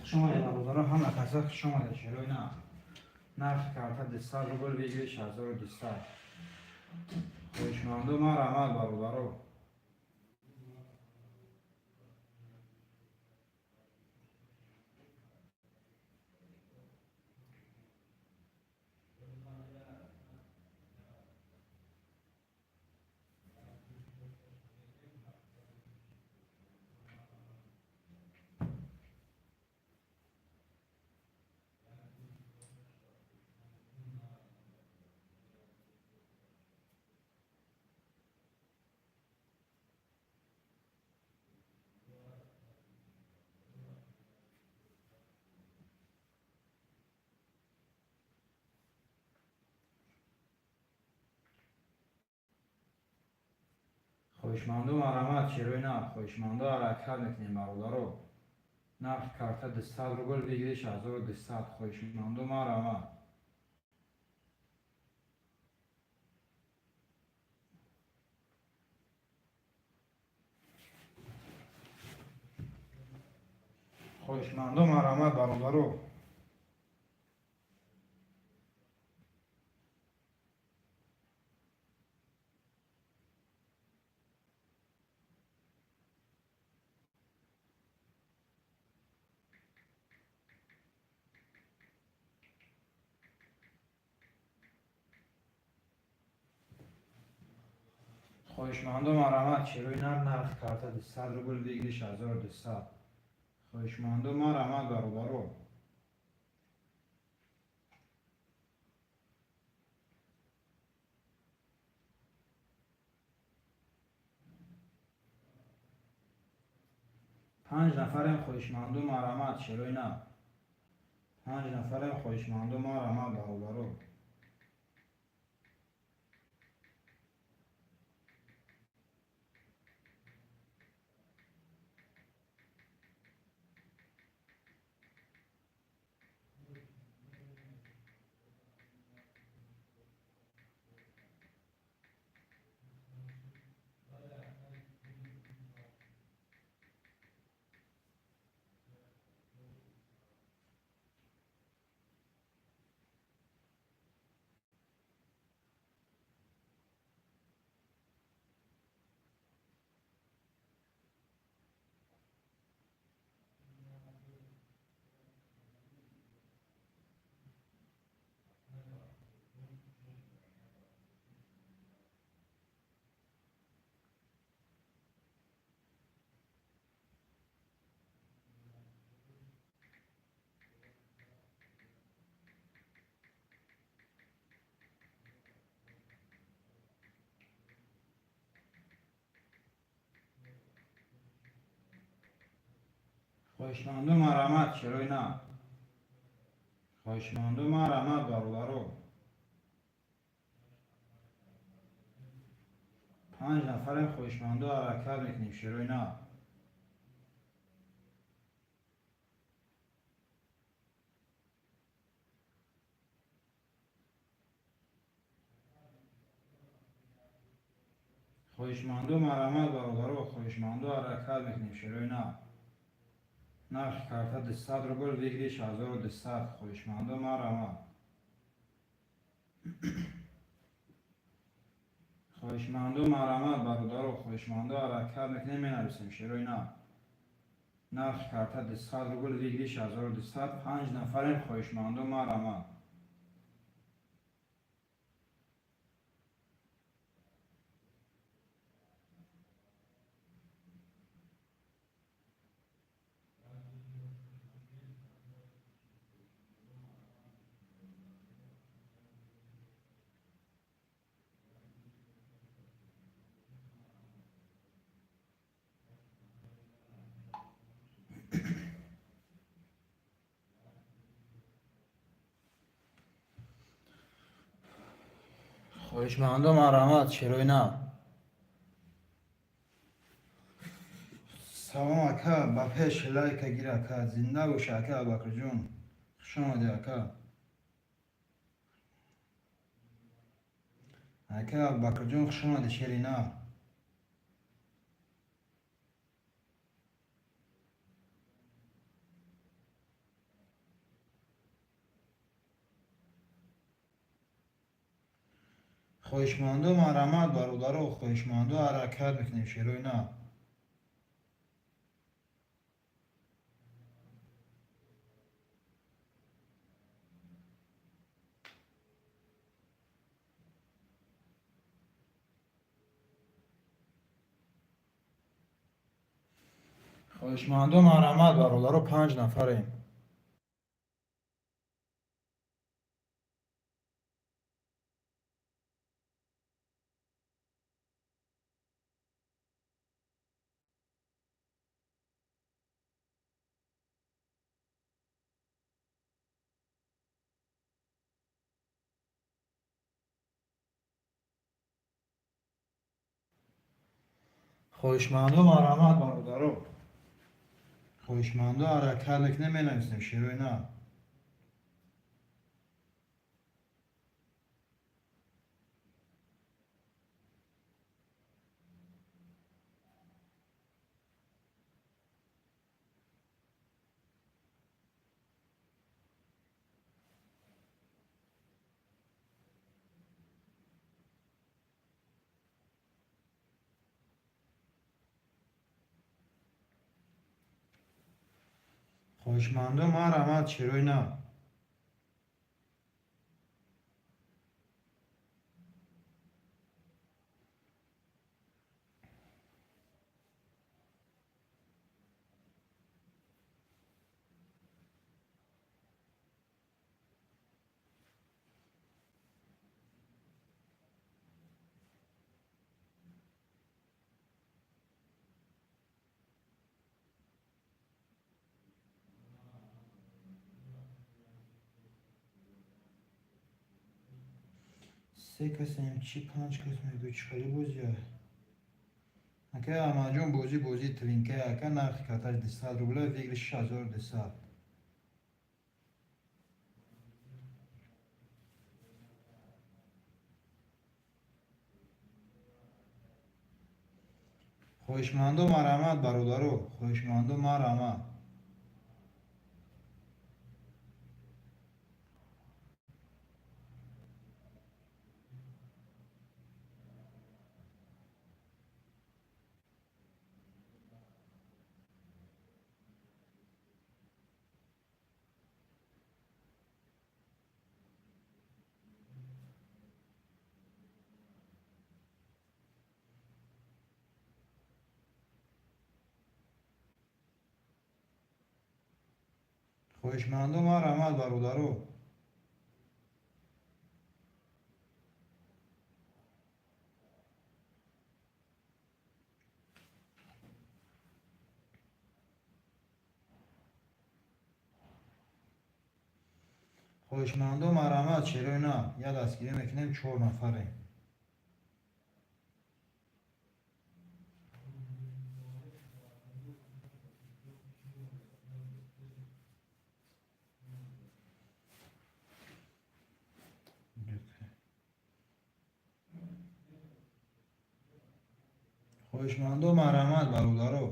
Хушомадед, бародаро, ҳама каса хушомадед. Шерои на. Нархи карта 200 рубл, выигрыш 1200. Хоҳишманду, марҳамат, бародаро. Хоҳишманду, марҳамат, шерои на. Хоҳишманду, ҳаракат мекунем, бародаро. Нархи карта 200 рубл, выигрыш 1200. Хоҳишманду, марҳамат. Хоҳишманду, марҳамат, бародаро. Хоҳишманду, марҳамат, шерои нар. Нархи карта 200 рубл, выигрыш 1200. Хоҳишманду, марҳамат, бародаро. Панҷ нафарем, хоҳишманду, марҳамат, шерои нар. Панҷ нафарем, хоҳишманду, марҳамат, бародаро. Хоҳишманду, марҳамат, шерои на. Хоҳишманду, марҳамат, бародаро. Панҷ нафарем, хоҳишманду, ҳаракат мекунем, шерои на. Хоҳишманду, марҳамат, бародаро. Хоҳишманду, ҳаракат мекунем, шерои на. Нархи карта 200 рубл, выигрыш 1200. Хоҳишманду, марҳамат. Хоҳишманду, марҳамат, бародаро. Хоҳишманду, ҳаракат мекунем, менависем, шерои на. Нархи карта 200 рубл, выигрыш 1200. Панҷ нафарем, хоҳишманду, марҳамат. Хоҳишманду, марҳамат, шерои на. Салом, ака, ба пеш, лайка гир, ака. Зинда бош, ака Абубакрҷон, хуш омадӣ, ака. Ака Абубакрҷон, хуш омадӣ, шери на. Хоҳишмандо, марҳамат, бародаро, хоҳишмандо, ҳаракат мекунем, шерои нав. Хоҳишмандо, марҳамат, бародаро, 5 нафарем. Хоҳишмандо, марҳамат, бародаро, хоҳишмандо, ҳаракат мекунем, менависем шерои нав. Хоҳишмандо, марҳамат, шерои нав. Се касем, чи 5 кас мегӯй, чӣ хеле бозия? Ака Аҳмадҷон, бозӣ бозии твинка, ака, нархи карташ 200 рубля, выигрыш 6200. Хоҳишмандо, марҳамат, бародаро, хоҳишмандо, марҳамат. Хоҳишмандо, марҳамат, бародаро. Хоҳишмандо, марҳамат, шерои нав. Я дастгирӣ мекунем, 4 нафарем. Хоҳишмандо, марҳамат, бародаро.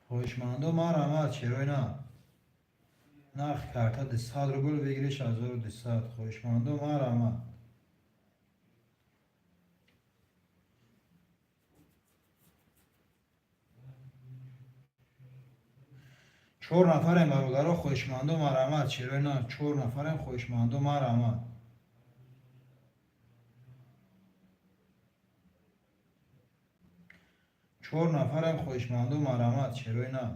Хоҳишмандо, марҳамат, шерои нав. Нархи карта 200 рубл, выигрыш 1200. Хоҳишмандо, марҳамат. 4 нафарем, бародаро, хоҳишмандо, марҳамат, шерои нав. 4 нафарем, хоҳишмандо, марҳамат. 4 нафарем, хоҳишмандо, марҳамат, шерои нав.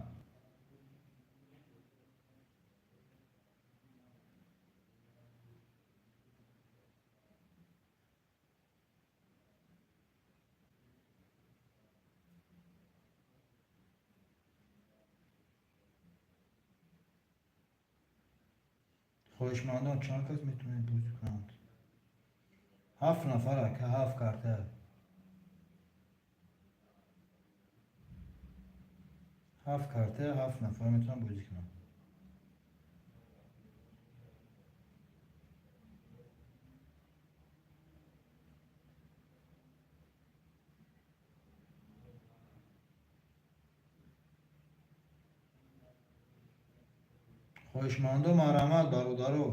Хоҳишмандон, чанд кас метавонед бозӣ кунанд? 7 нафар, ака, 7 карта. 7 карта, 7 нафар метавонанд бозӣ кунанд. Хоҳишмандо, марҳамат, бародаро.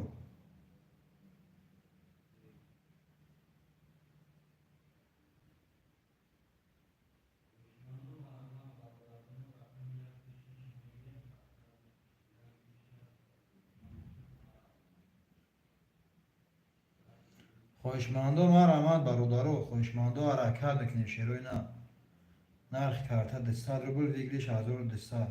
Хоҳишмандо, марҳамат, бародаро. Хоҳишмандо, ҳаракат мекунем, шерои на. Нархи карта 200 рубл, выигрыш 1200.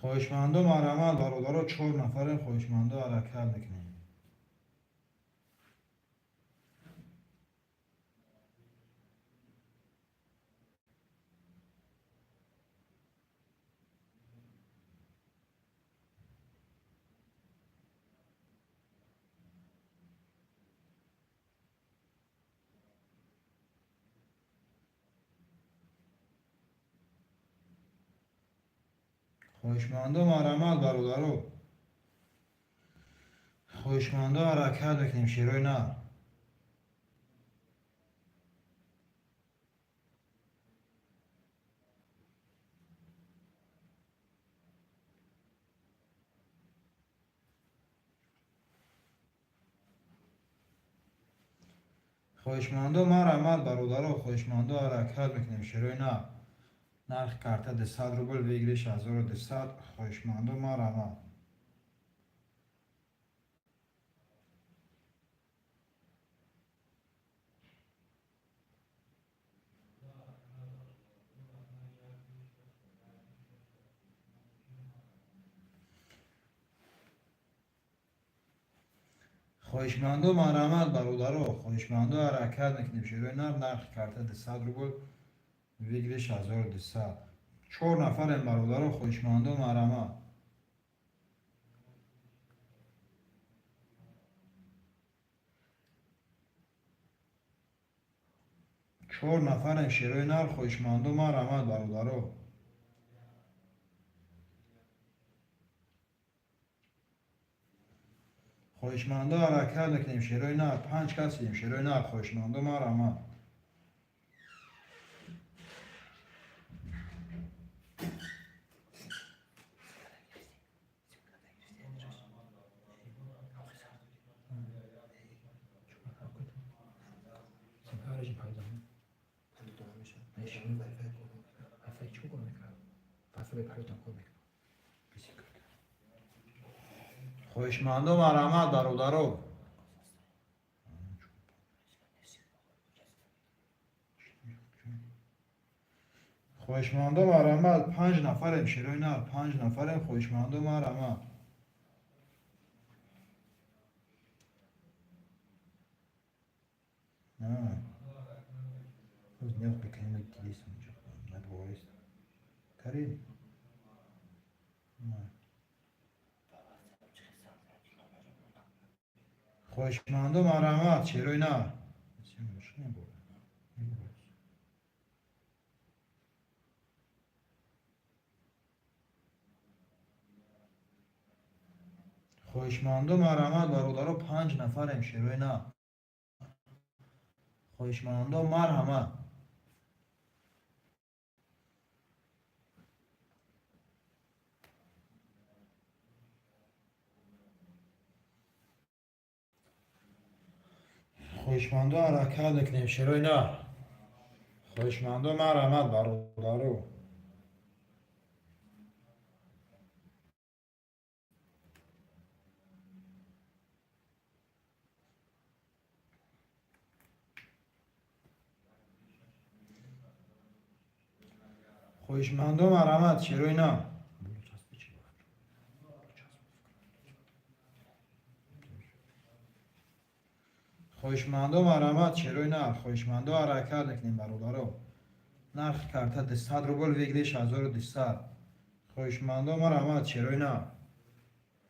Хоҳишмандо, марҳамат, бародаро. Чор нафарем, хоҳишмандо, ҳаракат мекунем. Хоҳишмандо, марҳамат, бародаро. Хоҳишмандо, ҳаракат мекунем, шерои на. Хоҳишмандо, марҳамат, бародаро. Хоҳишмандо, ҳаракат мекунем, шерои на. Нархи карта 200 рубл, выигрыш 1200. Хоҳишмандо, марҳамат. Хоҳишмандо, марҳамат, бародаро. Хоҳишмандо, ҳаракат мекунем, шерои нар. Нархи карта 200 рубл, выигрыш 1200. Чор нафарем, бародаро. Хоҳишмандо, марҳамат. Чор нафарем, шерои нар. Хоҳишмандо, марҳамат, бародаро. Хоҳишмандо, ҳаракат мекунем, шерои нар. Панҷ касем, шерои нар. Хоҳишмандо, марҳамат. Хоҳишмандо, марҳамат, бародаро. Хоҳишмандо, марҳамат. Панҷ нафарем, шерои нар. Панҷ нафарем, хоҳишмандо, марҳамат. Карим. Хоҳишмандо, марҳамат, шерои нар. Хоҳишмандо, марҳамат, бародаро. Панҷ нафарем, шерои нар. Хоҳишмандо, марҳамат. Хоҳишмандо, ҳаракат мекунем, шерои нар. Хоҳишмандо, марҳамат, бародаро. Хоҳишмандо, марҳамат, шерои нар. Хоҳишмандо, марҳамат, шерои нар. Хоҳишмандо, ҳаракат мекунем, бародаро. Нархи карта 200 рубл, выигрыш 1200. Хоҳишмандо, марҳамат, шерои нар.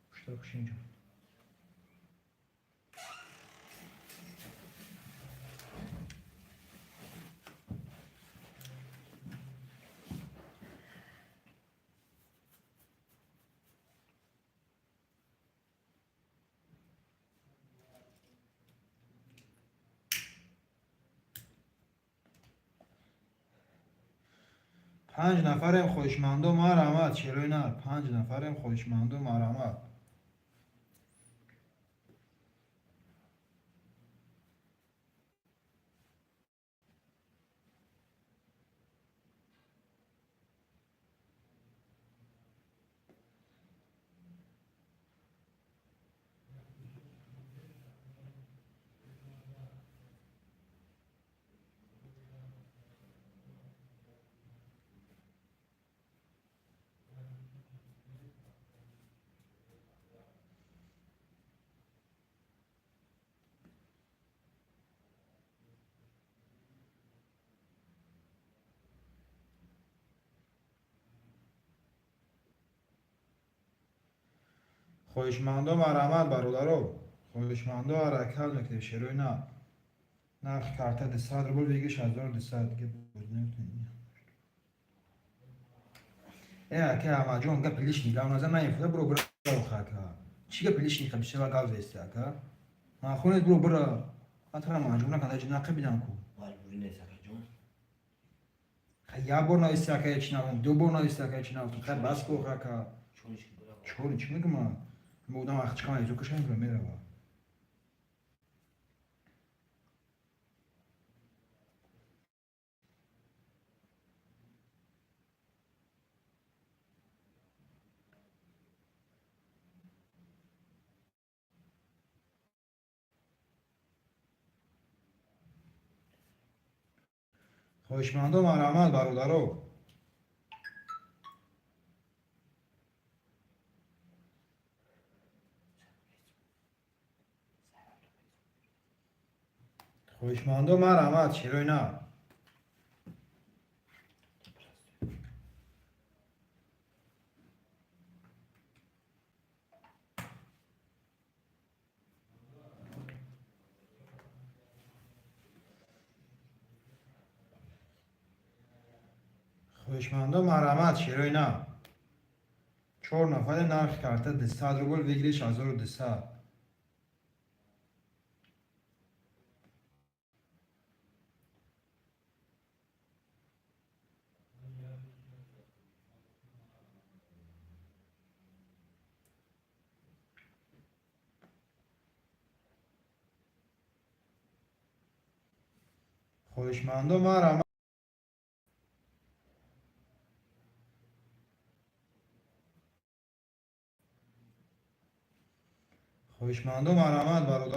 Пушта. Панҷ нафарем, хоҳишмандо, марҳамат, шерои нар. Панҷ нафарем, хоҳишмандо, марҳамат. Хоҳишмандо, марҳамат, бародаро, хоҳишмандо, ҳаракат мекунем, шерои нар. Нархи карта 200 рубл, выигрыш 1200. Дига боз наметонем. Э, ака Аҳмадҷон, гапи лишний гап назан, наифуда, буро, бира, охи, ака. Чӣ гапи лишний ха бисёр гап зести, ака? Махунед, буро, бира. Атра маҷбур накан, даҷи нақибидам ку. Маҷбурӣ нест, акаҷон. Ха, як бор нависти, ака, ҳеч навом, ду бор нависти, ака, ҳеч навтум. Хай, бас ку, охи, ака. Чониш ки бира. Чори чӣ мегӯм ман? Мудам вақт чиқам, изо кашам, мерава. Хоҳишмандо, марҳамат, бародаро. Хоҳишмандо, марҳамат, шерои нар. Хоҳишмандо, марҳамат, шерои нар. Чор нафаре, нархи карта 200 рубл, выигрыш 1200. Хоҳишмандо, марҳамат. Хоҳишмандо, марҳамат, бародар.